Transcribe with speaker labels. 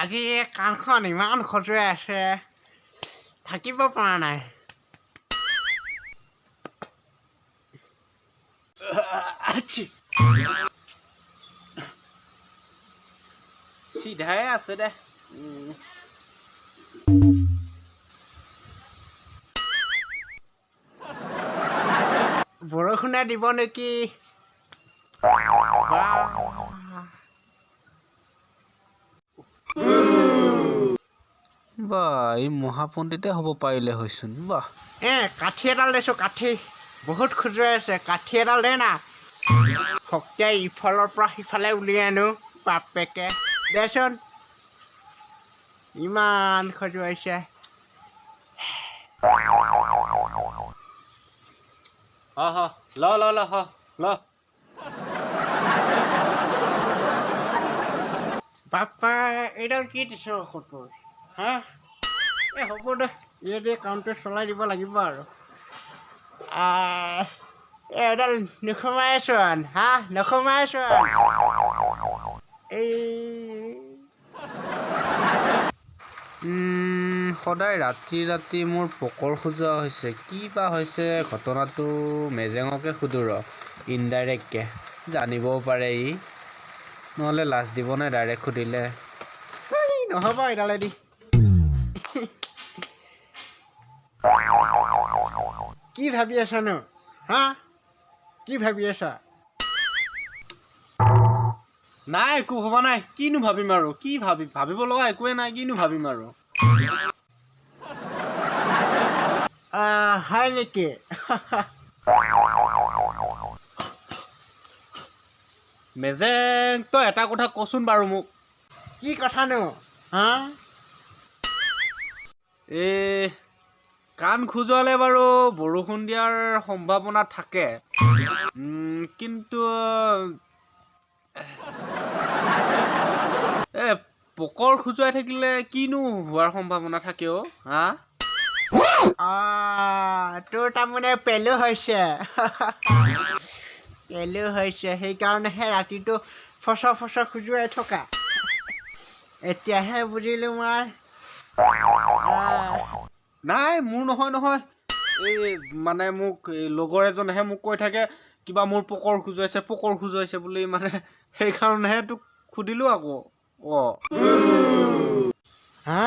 Speaker 1: আজি কাণখন ইমান খজুৱাই আছে, থাকিব পৰা নাই।
Speaker 2: চিধাই আছে দে।
Speaker 1: বৰষুণে দিব নেকি?
Speaker 2: বা, এই মহাপণ্ডিতে হ'ব পাৰিলে হয়চোন, বাহ।
Speaker 1: এ কাঠি এডাল দিছোঁ, কাঠি বহুত খজুৱাই আছে, কাঠি এডাল দে না। শক্তিয়ে ইফালৰ পৰা সিফালে উলিয়াই আনো বাপেকে, দেচোন ইমান খজুৱাইছে।
Speaker 2: হ ল ল ল হ ল।
Speaker 1: বাপ্পা, এইডাল কি দিছ ঔষধ? হা, এই হ'ব দে, এই কামটো চলাই দিব লাগিব আৰু। এইডাল নোসোমাইচোন, হা নোসোমাইচোন। এই
Speaker 2: সদায় ৰাতি ৰাতি মোৰ পকৰ খজোৱা হৈছে, কি বা হৈছে ঘটনাটো। মেজেঙকে সোধো ৰ, ইনডাইৰেক্টকে জানিবও পাৰে ই, নহ'লে লাজ দিব নাই ডাইৰেক্ট সুধিলে।
Speaker 1: নহ'ব এইডালেদি। কি ভাবি আছানো? হা, কি ভাবি আছা?
Speaker 2: নাই, একো ভবা নাই। কিনো ভাবিম আৰু, কি ভাবি ভাবিব লগা একোৱে নাই, কিনো ভাবিম আৰু।
Speaker 1: হয় নেকি?
Speaker 2: মেজেং, তই এটা কথা কচোন বাৰু মোক।
Speaker 1: কি কথানো? হা,
Speaker 2: এই কাণ খজুৱালে বাৰু বৰষুণ দিয়াৰ সম্ভাৱনা থাকে, কিন্তু এই পকৰ খজুৱাই থাকিলে কিনো হোৱাৰ সম্ভাৱনা থাকে অ'? হা,
Speaker 1: তোৰ তাৰমানে পেলু হৈছে, পেলু হৈছে, সেইকাৰণেহে ৰাতিটো ফচ ফচ খজুৱাই থকা। এতিয়াহে বুজিলোঁ মই।
Speaker 2: নাই, মোৰ নহয় নহয়, এই মানে মোক এই লগৰ এজনেহে মোক কৈ থাকে কিবা মোৰ পকৰ খজুৱাইছে, পকৰ খজুৱাইছে বুলি, মানে সেইকাৰণেহে তোক সুধিলোঁ আকৌ। অঁ।
Speaker 1: হা,